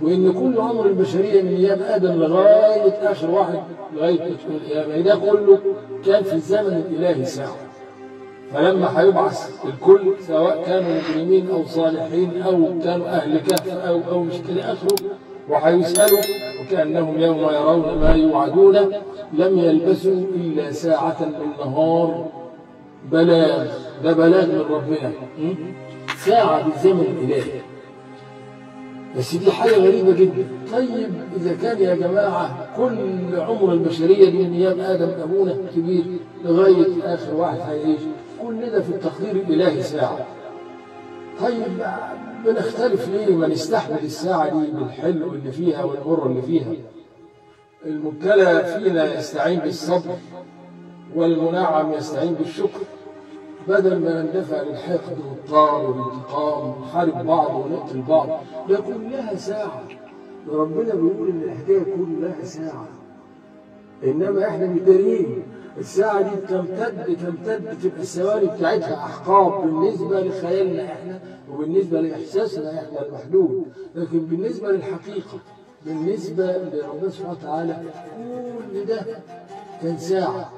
وإن كل عمر البشرية من أيام آدم لغاية آخر واحد لغاية ما تكون القيامة، ده كله كان في الزمن الإلهي ساعة. فلما هيبعث الكل سواء كانوا مجرمين أو صالحين أو كانوا أهل كهف أو مش كده آخره، وهيسألوا وكأنهم يوم يرون ما يوعدون لم يلبسوا إلا ساعة من نهار بلاغ. ده بلاغ من ربنا، ساعة بالزمن الإلهي. بس دي حاجة غريبة جدا. طيب إذا كان يا جماعة كل عمر البشرية دي من أيام آدم أبونا الكبير لغاية آخر واحد هيعيش، كل ده في التقدير الإلهي ساعة. طيب بنختلف ليه؟ ما نستحمل الساعة دي بالحلو اللي فيها والمر اللي فيها. المبتلى فينا يستعين بالصبر، والمنعم يستعين بالشكر، بدل ما نندفع للحقد والطار والانتقام ونحارب بعض ونقتل بعض. ده كلها ساعة. ربنا بيقول إن الحكاية كلها ساعة، إنما إحنا مش دارين. الساعة دي تمتد تمتد، تبقى الثواني بتاعتها أحقاب بالنسبة لخيالنا إحنا وبالنسبة لإحساسنا إحنا المحدود، لكن بالنسبة للحقيقة، بالنسبة لربنا سبحانه وتعالى، كل ده كان ساعة.